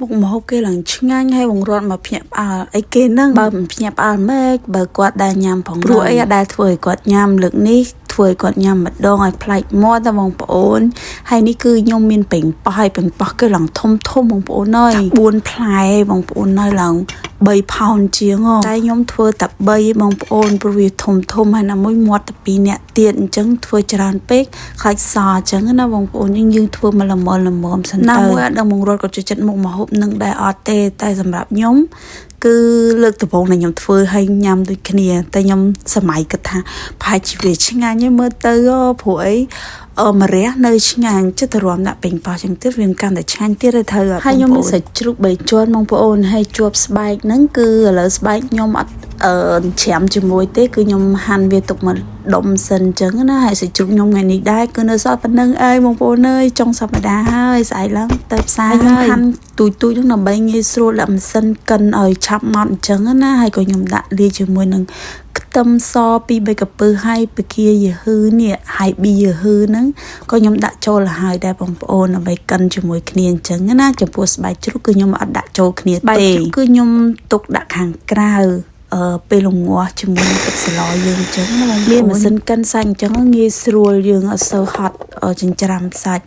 មុខម្ហូបគេឡើងឆ្ងាញ់ហើយបងរត់មកភ្ញាក់ផ្អើលអីគេហ្នឹងបើមិនភ្ញាក់ផ្អើលម៉េចបើគាត់ដែលញ៉ាំផងព្រោះអីអត់ដែលធ្វើឲ្យគាត់ញ៉ាំលើកនេះធ្វើឲ្យគាត់ញ៉ាំម្ដងឲ្យប្លែកមាត់តែបងប្អូនហើយនេះគឺខ្ញុំមានប៉េងប៉ោះហើយប៉េងប៉ោះគេឡើងធំធំបងប្អូនអើយ4ផ្លែបងប្អូនហើយឡើង3ផោនជាងតែខ្ញុំធ្វើតែ3បងប្អូនព្រោះវាធំធំហើយណាមួយមាត់តែ2នាក់ទៀតអញ្ចឹងធ្វើច្រើនពេកខ្លាចសអញ្ចឹងណាបងប្អូនយើងធ្វើមកល្មមល្មមសិនទៅណាមួយអត់ដឹងបងរត់ក៏ចូលចិត្តមុខម្ហូបនឹងដែរអត់ទេតែសម្រាប់ខ្ញុំគឺលើកដំបូងដែលខ្ញុំធ្វើឲ្យញ៉ាំដូចគ្នាតែខ្ញុំសម័យគិតថាប្រហែលជាវាឆ្ងាញ់ហើយមើលទៅព្រោះអីអឺម្រះនៅឆ្ងាញ់ចិត្តរំដាក់ពេញប៉ោះចឹងទៀតវាកាន់តែឆ្ងាញ់ទៀតទៅត្រូវហើយខ្ញុំមានសាច់ជ្រូកបីជាន់បងប្អូនហើយជាប់ស្បែកហ្នឹងគឺឥឡូវស្បែកខ្ញុំអត់អឺច្រាមជាមួយទេគឺខ្ញុំហាន់វាទុកមកដុំសិនចឹងណាហើយសាច់ជ្រូកខ្ញុំថ្ងៃនេះដែរគឺនៅសល់ប៉ុណ្្នឹងអើយបងប្អូនអើយចុងសប្តាហ៍ហើយស្អែកឡើងទៅផ្សារហើយហាន់ទូចទូចហ្នឹងដើម្បីងាយស្រួលដាក់ម៉ាស៊ីនកិនឲ្យឆាប់ម៉ត់អញ្ចឹងណាហើយក៏ខ្ញុំដាក់លាយជាមួយនឹងខ្ទឹមសពី3កពើហើយពគាយហឺនេះហើយប៊ីយហឺហ្នឹងក៏ខ្ញុំដាក់ចូលហើយដែរបងប្អូនដើម្បីកិនជាមួយគ្នាអញ្ចឹងណាចំពោះស្បែកជ្រូកគឺខ្ញុំអត់ដាក់ចូលគ្នាទេគឺខ្ញុំទុកដាក់ខាងក្រៅអឺពេលរងាស់ជាមួយនឹងទឹកស្លយើងអញ្ចឹងណាបងមានម៉ាស៊ីនកិនសាច់អញ្ចឹងងាយស្រួលយើងអត់សូវហត់ចិញ្ច្រាំសាច់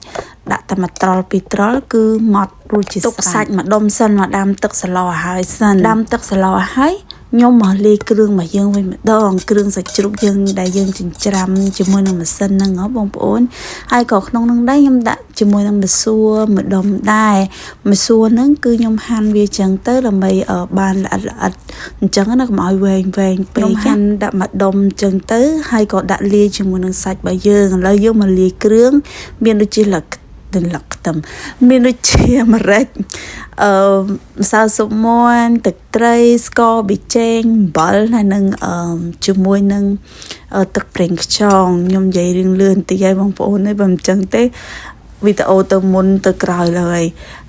ដាក់តែមួយត្រល់ពីរត្រល់គឺម៉ត់រួចជាទុកសាច់មួយដុំសិនមកដាំទឹកស្លឲ្យសិនដាំទឹកស្លឲ្យខ្ញុំមកលាយគ្រឿងមកយើងវិញម្ដងគ្រឿងសាច់ជ្រូកយើងដែលយើងចិញ្ច្រាំជាមួយនឹងម៉ាស៊ីនហ្នឹងហ៎បងប្អូនហើយក៏ក្នុងហ្នឹងដែរខ្ញុំដាក់ជាមួយនឹងម្សួរមួយដុំដែរម្សួរហ្នឹងគឺខ្ញុំហាន់វាចឹងទៅដើម្បីបានល្អិតល្អិតអញ្ចឹងណាកុំឲ្យវែងវែងពេកខ្ញុំហាន់ដាក់មួយដុំចឹងទៅហើយក៏ដាក់លាយជាមួយនឹងសាច់របស់យើងឥឡូវយើងមកលាយគ្រឿងមានដូចជាលឹកទន្លឹកខ្ទឹមមានដូចជាម្រេចអឺម្សៅស៊ុបមាន់ទឹកត្រីស្ករប៊ីចេងអំបិលហើយនឹងអឺជាមួយនឹងទឹកប្រេងខ្យងខ្ញុំនិយាយរឿងលឿនតិចហើយបងប្អូនអើយបើមិនចឹងទេវីដេអូទៅមុនទៅក្រោយឡើយ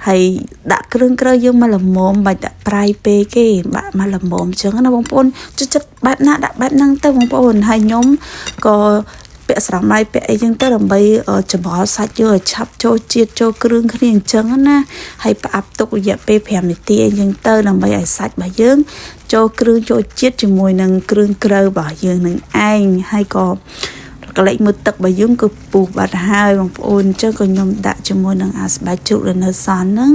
ហើយដាក់គ្រឿងក្រៅយើងមកល្មមបាច់ដាក់ប្រៃពេកទេបាក់មកល្មមចឹងណាបងប្អូនចូលចិត្តបែបណាដាក់បែបហ្នឹងទៅបងប្អូនហើយខ្ញុំក៏ពាក់ស្រោមដៃពាក់អីចឹងទៅដើម្បីច្របល់សាច់យើងឲ្យឆាប់ចូលជាតិចូលគ្រឿងគ្នាអញ្ចឹងណាហើយផ្អាប់ទុករយៈពេល5នាទីអីចឹងទៅដើម្បីឲ្យសាច់របស់យើងចូលគ្រឿងចូលជាតិជាមួយនឹងគ្រឿងក្រៅរបស់យើងនឹងឯងហើយក៏កលេចមើលទឹករបស់យើងគឺពុះបាត់ហើយបងប្អូនអញ្ចឹងក៏ខ្ញុំដាក់ជាមួយនឹងអាស្បែកជ្រូកដែលនៅសល់ហ្នឹង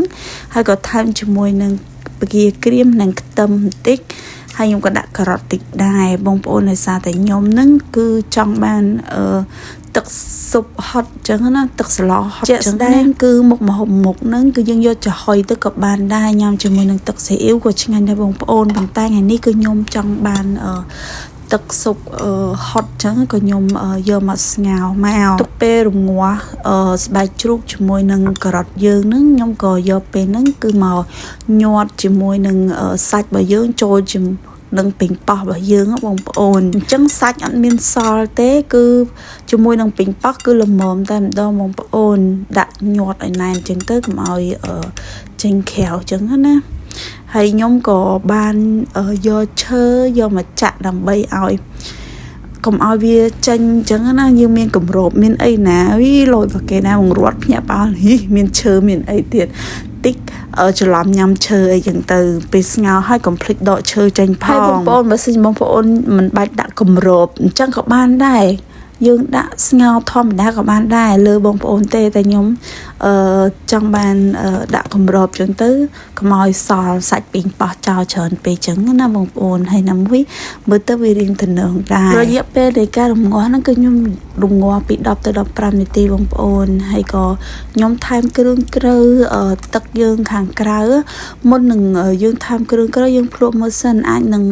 ហើយក៏ថែមជាមួយនឹងពគាក្រៀមនិងខ្ទឹមបន្តិចហើយខ្ញុំក៏ដាក់ការ៉ុតតិចដែរបងប្អូនដោយសារតែខ្ញុំហ្នឹងគឺចង់បានអឺទឹកស៊ុបហត់ចឹងណាទឹកស្លហត់ចឹងស្ដែងគឺមុខម្ហូបមុខហ្នឹងគឺយើងយកចំហុយទៅក៏បានដែរញ៉ាំជាមួយនឹងទឹកស៊ីអ៊ីវក៏ឆ្ងាញ់ដែរបងប្អូនប៉ុន្តែថ្ងៃនេះគឺខ្ញុំចង់បានអឺទឹកស៊ុបហត់ចឹងក៏ខ្ញុំយកមកស្ងោរមកទុកពេលរងាស់ស្បែកជ្រូកជាមួយនឹងការ៉ុតយើងហ្នឹងខ្ញុំក៏យកពេលហ្នឹងគឺមកញាត់ជាមួយនឹងសាច់របស់យើងចូលជាមួយនឹងពេញប៉ោះរបស់យើងបងប្អូនអញ្ចឹងសាច់អត់មានសល់ទេគឺជាមួយនឹងពេញប៉ោះគឺល្មមតែម្ដងបងប្អូនដាក់ញាត់ឲ្យណែនអញ្ចឹងទៅកុំឲ្យចេញក្រៅអញ្ចឹងណាហើយខ្ញុំក៏បានយកឈើយកមកចាក់ដើម្បីឲ្យកុំឲ្យវាចេញអញ្ចឹងណាយើងមានគម្របមានអីណាវីលយរបស់គេណាបងរត់ភ្ញាក់ផ្អើលហ៊ីមានឈើមានអីទៀតតិចច្រឡំញ៉ាំឈើអីចឹងទៅពេលស្ងោរហើយកុំភ្លេចដកឈើចេញផងហើយបងប្អូនបើសិនបងប្អូនមិនបាច់ដាក់គម្របអញ្ចឹងក៏បានដែរយើងដាក់ស្ងោរធម្មតាក៏បានដែរលើបងប្អូនទេតែខ្ញុំអឺចង់បានដាក់គម្របចឹងទៅកុំឲ្យសល់សាច់ពីងប៉ោះចោលច្រើនពេកចឹងណាបងប្អូនហើយណាមួយមើលទៅវារៀងទំនងដែររយៈពេលនៃការរងាស់ហ្នឹងគឺខ្ញុំរងាស់ពី10ទៅ15នាទីបងប្អូនហើយក៏ខ្ញុំថែមគ្រឿងក្រៅទឹកយើងខាងក្រៅមុននឹងយើងថែមគ្រឿងក្រៅយើងភ្លក់មើលសិនអាចនឹង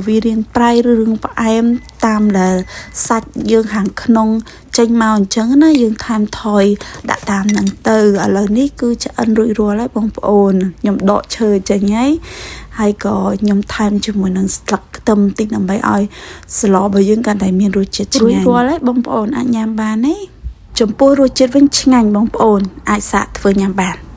វារៀងប្រៃឬរឿងផ្អែមតាមដែលសាច់យើងខាងក្នុងចេញមកអញ្ចឹងណាយើងថែមថយដាក់តាមហ្នឹងទៅឥឡូវនេះគឺឆ្អិនរួចរាល់ហើយបងប្អូនខ្ញុំដកឈើចេញហើយហើយក៏ខ្ញុំថែមជាមួយនឹងស្លឹកខ្ទឹមតិចដើម្បីឲ្យស្លរបស់យើងកាន់តែមានរសជាតិឆ្ងាញ់រួចរាល់ហើយបងប្អូនអាចញ៉ាំបានទេចំពោះរសជាតិវិញឆ្ងាញ់បងប្អូនអាចសាកធ្វើញ៉ាំបាន។